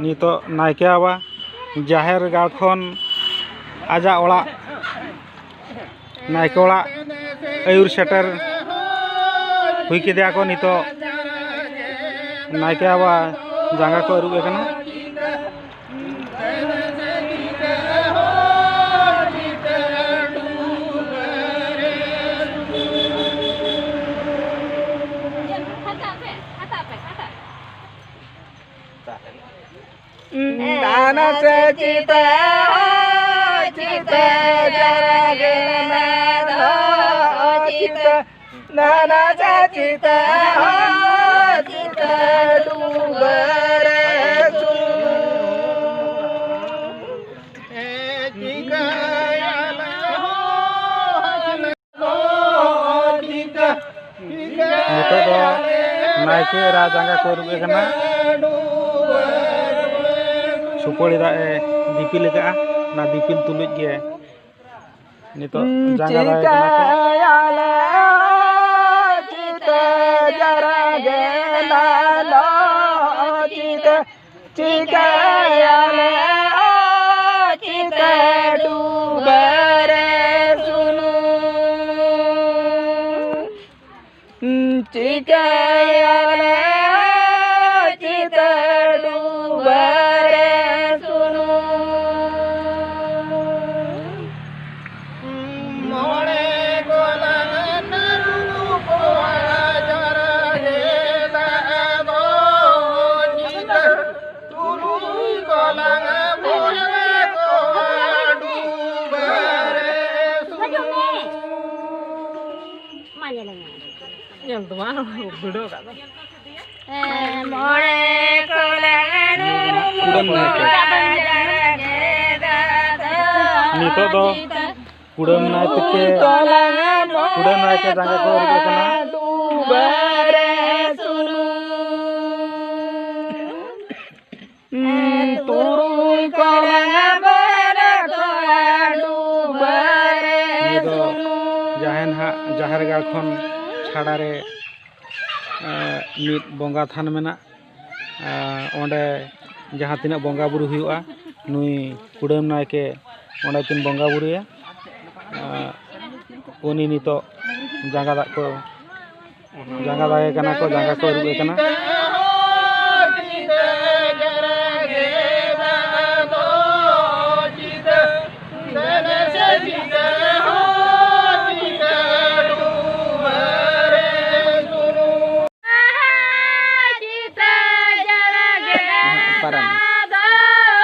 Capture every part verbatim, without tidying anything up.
ᱱᱤᱛᱚᱜ ᱱᱟᱭᱠᱮ ᱵᱟᱵᱟ ᱡᱟᱦᱮᱨ ᱜᱟᱲ ᱠᱷᱚᱱ ᱟᱡᱟᱜ ᱚᱲᱟᱜ, ᱱᱟᱭᱠᱮ ᱚᱲᱟᱜ ᱟᱹᱭᱩᱨ ᱥᱮᱴᱮᱨ ᱦᱩᱭ ᱠᱮᱫᱮᱭᱟ ᱠᱚ᱾ ᱱᱤᱛᱚᱜ ᱱᱟᱭᱠᱮ ᱵᱟᱵᱟ ᱡᱟᱸᱜᱟ ᱠᱚ ᱟᱹᱨᱩᱵ ᱮ ᱠᱟᱱᱟ᱾ ᱫᱟᱱᱟ ᱥᱮ ᱪᱤᱛᱟᱹ, ᱪᱤᱛᱟᱹ ᱡᱟᱨᱟᱜᱮ ᱱᱟᱫᱚ ᱪᱤᱛᱟᱹ, ᱫᱟᱱᱟ ᱥᱮ ᱪᱤᱛᱟᱹ, ᱪᱤᱛᱟᱹ ᱰᱩᱵᱟᱹᱨᱮ ᱥᱩᱱᱩᱢ᱾ ᱱᱤᱛᱚᱜ ᱫᱚ ᱱᱟᱭᱠᱮ ᱮᱨᱟ ᱡᱟᱸᱜᱟ ᱠᱚ ᱟᱹᱨᱩᱵ ᱮ ᱠᱟᱱᱟ᱾ ᱥᱩᱯᱟᱹᱲᱤ ᱫᱟᱜ ᱮ ᱫᱤᱯᱤᱞ ᱟᱠᱟᱫᱼᱟ᱾ ᱚᱱᱟ ᱫᱤᱯᱤᱞ ᱛᱩᱞᱩᱡ ᱜᱮ ᱱᱤᱛᱚᱜ ᱡᱟᱸᱜᱟ ᱫᱟᱭ ᱠᱟᱱᱟ ᱠᱚ᱾ ᱪᱤᱠᱟᱹᱭᱟᱞᱮ ᱪᱤᱛᱟᱹ ᱡᱟᱨᱟᱜᱮ ᱱᱟᱫᱚ ᱪᱤᱛᱟᱹ ᱪᱤᱠᱟᱹᱭᱟᱞᱮ ᱪᱤᱛᱟᱹ ᱰᱩᱵᱟᱹᱨᱮ ᱥᱩᱱᱩᱢ᱾ ᱪᱤᱠᱟᱹᱭᱟᱞᱮ ᱪᱤᱛᱟᱹ ᱰᱩᱵᱟᱹᱨᱮ ᱥᱩᱱᱩᱢ᱾ ᱢᱚᱬᱮ ᱠᱚᱞᱟᱝ ᱱᱟᱹᱨᱩ ᱠᱚᱣᱟ ᱡᱟᱨᱟᱜᱮ ᱫᱟᱜ ᱫᱚ ᱪᱤᱛᱟᱹ, ᱛᱩᱨᱩᱭ ᱠᱚᱞᱟᱝ ᱢᱚᱬᱮ ᱠᱚᱣᱟ ᱰᱩᱵᱟᱹᱨᱮ ᱥᱩᱱᱩᱢ᱾ ᱧᱮᱞ ᱫᱚ ᱵᱟᱝ ᱵᱷᱤᱰᱤᱭᱳ ᱠᱟᱜ ᱫᱚ᱾ ᱢᱚᱬᱮ ᱠᱚᱞᱟ ᱠᱩᱰᱟᱹᱢ ᱱᱟᱭᱠᱮ᱾ ᱱᱤᱛᱚᱜ ᱫᱚ ᱠᱩᱰᱟᱹᱢ ᱱᱟᱭᱠᱮ, ᱠᱩᱰᱟᱹᱢ ᱱᱟᱭᱠᱮ ᱡᱟᱸᱜᱟ ᱠᱚ ᱟᱹᱨᱩᱵ ᱮ ᱠᱟᱱᱟ᱾ ᱰᱩᱵᱟᱹᱨᱮ ᱥᱩᱱᱩᱢ᱾ ᱛᱩᱨᱩᱭ ᱠᱚᱞᱟ ᱵᱟᱨ ᱠᱚᱣᱟ ᱰᱩᱵᱟᱹᱨᱮ ᱱᱤᱭᱟᱹ ᱫᱚ ᱥᱩᱱᱩᱢ᱾ ᱡᱟᱦᱮᱨ ᱦᱟᱜ, ᱡᱟᱦᱮᱨ ᱜᱟᱲ ᱠᱷᱚᱱ ᱪᱷᱟᱲᱟ ᱨᱮ, ᱮ, ᱢᱤᱫ ᱵᱚᱸᱜᱟ ᱛᱷᱟᱱ ᱢᱮᱱᱟᱜ᱾ ᱮ, ᱚᱸᱰᱮ ᱡᱟᱦᱟᱸ ᱛᱤᱱᱟᱹᱜ ᱵᱚᱸᱜᱟ ᱵᱩᱨᱩ ᱦᱩᱭᱩᱜᱼᱟ, ᱱᱩᱭ ᱠᱩᱰᱟᱹᱢ ᱱᱟᱭᱠᱮ ᱚᱸᱰᱮ ᱠᱤᱱ ᱵᱚᱸᱜᱟ ᱵᱩᱨᱩᱭᱟ᱾ ᱟᱨ ᱩᱱᱤ ᱱᱤᱛᱚᱜ ᱡᱟᱸᱜᱟ ᱫᱟᱜ ᱠᱚ, ᱡᱟᱸᱜᱟ ᱫᱟᱜ ᱮ ᱠᱟᱱᱟ ᱠᱚ, ᱡᱟᱸᱜᱟ ᱠᱚ ᱟᱹᱨᱩᱵ ᱮ ᱠᱟᱱᱟ᱾ ᱯᱟᱨᱟᱱᱤᱠ᱾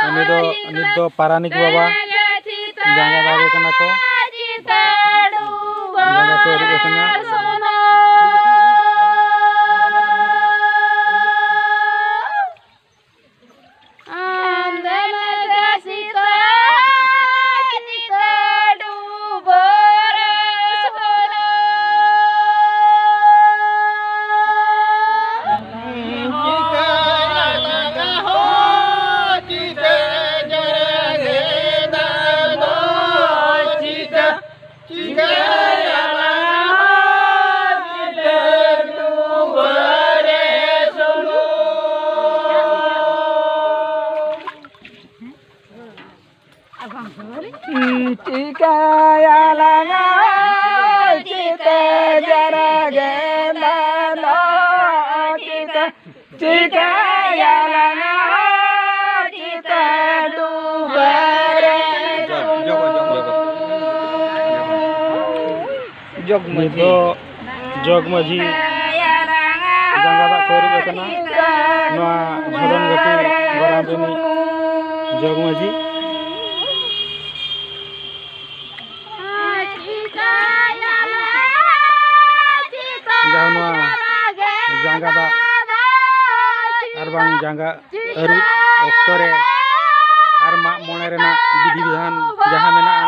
ᱩᱱᱤ ᱫᱚ, ᱱᱤᱛ ᱫᱚ ᱯᱟᱨᱟᱱᱤᱠ ᱵᱟᱵᱟ ᱡᱟᱸᱜᱟ ᱫᱟᱜ ᱮ ᱠᱟᱱᱟ ᱠᱚ᱾ ᱡᱟᱸᱜᱟ ᱠᱚ ᱟᱹᱨᱩᱵ ᱮ ᱠᱟᱱᱟ᱾ ᱪᱤᱠᱟᱹᱭᱟᱞᱟᱝ ᱪᱤᱛᱟᱹ ᱡᱟᱨᱟᱜᱮ ᱫᱟᱱᱚ ᱪᱤᱛᱟᱹ, ᱪᱤᱠᱟᱹᱭᱟᱞᱟᱝ ᱪᱤᱛᱟᱹ ᱰᱩᱵᱟᱹᱨᱮ ᱡᱚᱜᱽ ᱢᱟᱹᱡᱷᱤ᱾ ᱱᱤᱛ ᱫᱚ ᱡᱚᱜᱽ ᱢᱟᱹᱡᱷᱤ ᱡᱟᱸᱜᱟ ᱫᱟᱜ ᱠᱚ ᱟᱹᱨᱩᱵ ᱮ ᱠᱟᱱᱟ᱾ ᱱᱚᱣᱟ ᱡᱷᱚᱫᱚᱱ ᱜᱷᱟᱹᱴᱤ ᱜᱚᱨᱟᱢ ᱨᱤᱱᱤᱡ ᱡᱚᱜᱽ ᱢᱟᱹᱡᱷᱤ᱾ ᱡᱟᱦᱟᱸ ᱱᱚᱣᱟ ᱡᱟᱸᱜᱟ ᱫᱟᱜ ᱟᱨ ᱵᱟᱝ ᱡᱟᱸᱜᱟ ᱟᱹᱨᱩᱵ ᱚᱠᱛᱚ ᱨᱮ ᱟᱨ ᱢᱟᱜ ᱢᱚᱬᱮ ᱨᱮᱱᱟᱜ ᱵᱤᱫᱷᱤ ᱵᱤᱫᱷᱟᱱ ᱡᱟᱦᱟᱸ ᱢᱮᱱᱟᱜᱼᱟ,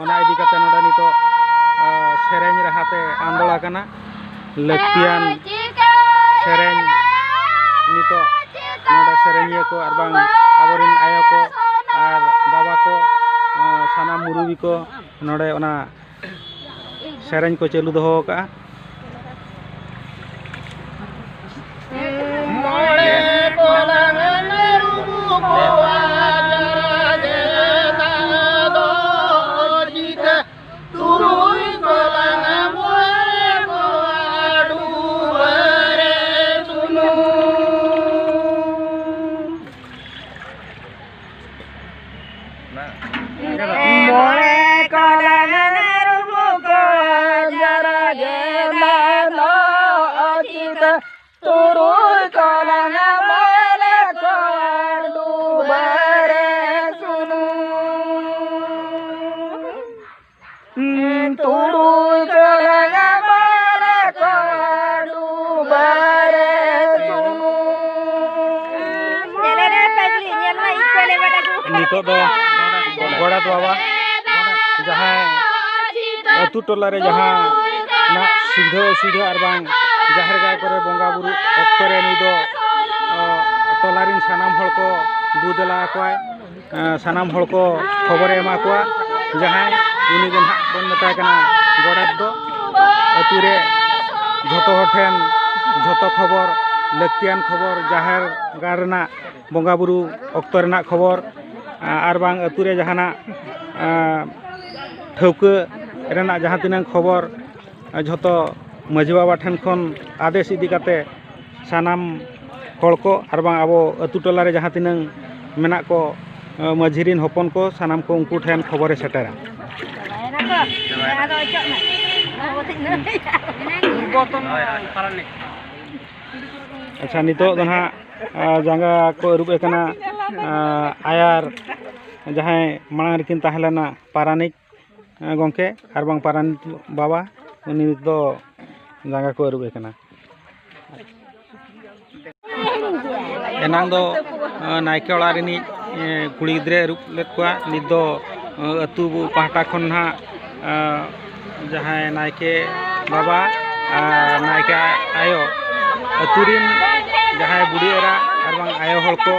ᱚᱱᱟ ᱤᱫᱤ ᱠᱟᱛᱮ ᱱᱚᱰᱮ ᱱᱤᱛᱚᱜ, ᱟ, ᱥᱮᱨᱮᱧ ᱨᱟᱦᱟᱛᱮ ᱟᱸᱫᱳᱲ ᱟᱠᱟᱱᱟ᱾ ᱞᱟᱹᱠᱛᱤᱭᱟᱱ ᱥᱮᱨᱮᱧ ᱱᱤᱛᱚᱜ ᱱᱚᱰᱮ ᱥᱮᱨᱮᱧᱤᱭᱟᱹ ᱠᱚ ᱟᱨ ᱵᱟᱝ ᱟᱵᱚᱨᱮᱱ ᱟᱭᱳ ᱠᱚ ᱟᱨ ᱵᱟᱵᱟ ᱠᱚ, ᱟ, ᱥᱟᱱᱟᱢ ᱢᱩᱨᱩᱵᱤ ᱠᱚ ᱱᱚᱰᱮ ᱚᱱᱟ ᱥᱮᱨᱮᱧ ᱠᱚ ᱪᱟᱹᱞᱩ ᱫᱚᱦᱚ ᱟᱠᱟᱫᱼᱟ᱾ ᱱᱤᱛᱚᱜ ᱫᱚ ᱜᱚᱰᱮᱛ ᱵᱟᱵᱟ ᱡᱟᱦᱟᱸᱭ ᱟᱹᱛᱩ ᱴᱚᱞᱟ ᱨᱮ ᱡᱟᱦᱟᱸ ᱱᱟᱜ ᱥᱩᱵᱤᱫᱷᱟ ᱚᱥᱩᱵᱤᱫᱷᱟ ᱟᱨ ᱵᱟᱝ ᱡᱟᱦᱮᱨ ᱜᱟᱲ ᱠᱚᱨᱮ ᱵᱚᱸᱜᱟ ᱵᱩᱨᱩ ᱚᱠᱛᱚ ᱨᱮ ᱱᱩᱭ ᱫᱚ, ᱚ, ᱴᱚᱞᱟ ᱨᱤᱱ ᱥᱟᱱᱟᱢ ᱦᱚᱲ ᱠᱚ ᱫᱩ ᱫᱮᱞᱟ ᱟᱠᱚᱣᱟᱭ᱾ ᱮ, ᱥᱟᱱᱟᱢ ᱦᱚᱲ ᱠᱚ ᱠᱷᱚᱵᱚᱨᱮ ᱮᱢᱟ ᱠᱚᱣᱟ᱾ ᱡᱟᱦᱟᱸᱭ ᱩᱱᱤ ᱜᱮ ᱱᱟᱦᱟᱜ ᱵᱚᱱ ᱢᱮᱛᱟᱭ ᱠᱟᱱᱟ ᱜᱚᱰᱮᱛ ᱫᱚ᱾ ᱟᱹᱛᱩ ᱨᱮ ᱡᱷᱚᱛᱚ ᱦᱚᱲ ᱴᱷᱮᱱ ᱡᱷᱚᱛᱚ ᱠᱷᱚᱵᱚᱨ, ᱞᱟᱹᱠᱛᱤᱭᱟᱱ ᱠᱷᱚᱵᱚᱨ, ᱡᱟᱦᱮᱨ ᱜᱟᱲ ᱨᱮᱱᱟᱜ ᱵᱚᱸᱜᱟ ᱵᱩᱨᱩ ᱚᱠᱛᱚ ᱨᱮᱱᱟᱜ ᱠᱷᱚᱵᱚᱨ, ᱟ, ᱟᱨ ᱵᱟᱝ ᱟᱹᱛᱩ ᱨᱮ ᱡᱟᱦᱟᱱᱟᱜ, ᱟ, ᱴᱷᱟᱹᱣᱠᱟᱹ ᱨᱮᱱᱟᱜ ᱡᱟᱦᱟᱸ ᱛᱤᱱᱟᱹᱝ ᱠᱷᱚᱵᱚᱨ, ᱟ, ᱡᱷᱚᱛᱚ ᱢᱟᱹᱡᱷᱤ ᱵᱟᱵᱟ ᱴᱷᱮᱱ ᱠᱷᱚᱱ ᱟᱫᱮᱥ ᱤᱫᱤ ᱠᱟᱛᱮ ᱥᱟᱱᱟᱢ ᱦᱚᱲ ᱠᱚ ᱟᱨ ᱵᱟᱝ ᱟᱵᱚ ᱟᱹᱛᱩ ᱴᱚᱞᱟ ᱨᱮ ᱡᱟᱦᱟᱸ ᱛᱤᱱᱟᱹᱝ ᱢᱮᱱᱟᱜ ᱠᱚ, ᱟ, ᱢᱟᱹᱡᱷᱤ ᱨᱤᱱ ᱦᱚᱯᱚᱱ ᱠᱚ ᱥᱟᱱᱟᱢ ᱠᱚ ᱩᱱᱠᱩ ᱴᱷᱮᱱ ᱠᱷᱚᱵᱚᱨᱮ ᱥᱮᱴᱮᱨᱟ᱾ ᱟᱪᱪᱷᱟ, ᱱᱤᱛᱚᱜ ᱫᱚ ᱱᱟᱦᱟᱜ, ᱟ, ᱡᱟᱸᱜᱟ ᱠᱚ ᱟᱹᱨᱩᱵ ᱮ ᱠᱟᱱᱟ, ᱟ, ᱟᱭᱟᱨ ᱡᱟᱦᱟᱸᱭ ᱢᱟᱲᱟᱝ ᱨᱮᱠᱤᱱ ᱛᱟᱦᱮᱸ ᱞᱮᱱᱟ ᱯᱟᱨᱟᱱᱤᱠ, ᱟ, ᱜᱚᱢᱠᱮ ᱟᱨ ᱵᱟᱝ ᱯᱟᱨᱟᱱᱤᱠ ᱵᱟᱵᱟ, ᱩᱱᱤ ᱫᱚ ᱡᱟᱸᱜᱟ ᱠᱚ ᱟᱹᱨᱩᱵ ᱮ ᱠᱟᱱᱟ᱾ ᱮᱱᱟᱝ ᱫᱚ, ᱟ, ᱱᱟᱭᱠᱮ ᱚᱲᱟᱜ ᱨᱤᱱᱤᱡ, ᱮ, ᱠᱩᱲᱤ ᱜᱤᱫᱽᱨᱟᱹᱭ ᱟᱹᱨᱩᱵ ᱞᱮᱫ ᱠᱚᱣᱟ᱾ ᱱᱤᱛ ᱫᱚ, ᱟ, ᱟᱹᱛᱩ ᱯᱟᱦᱴᱟ ᱠᱷᱚᱱ ᱱᱟᱦᱟᱜ, ᱟ, ᱡᱟᱦᱟᱸᱭ ᱱᱟᱭᱠᱮ ᱵᱟᱵᱟ ᱟᱨ ᱱᱟᱭᱠᱮ ᱟᱭᱳ, ᱟᱹᱛᱩ ᱨᱤᱱ ᱡᱟᱦᱟᱸᱭ ᱵᱩᱰᱷᱤ ᱮᱨᱟ ᱟᱨ ᱵᱟᱝ ᱟᱭᱳ ᱦᱚᱲ ᱠᱚ,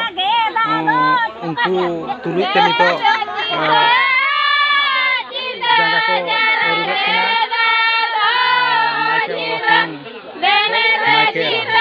ᱩᱱᱠᱩ ᱛᱩᱞᱩᱡ ᱛᱮ ᱱᱤᱛᱚᱜ, ᱮ, ᱡᱟᱸᱜᱟ ᱠᱚ ᱟᱹᱨᱩᱵᱮᱫ ᱠᱤᱱᱟ᱾ ᱱᱟᱭᱠᱮ ᱵᱟᱵᱟ ᱠᱷᱚᱱ ᱱᱟᱭᱠᱮ ᱮᱨᱟ ᱦᱚᱸ᱾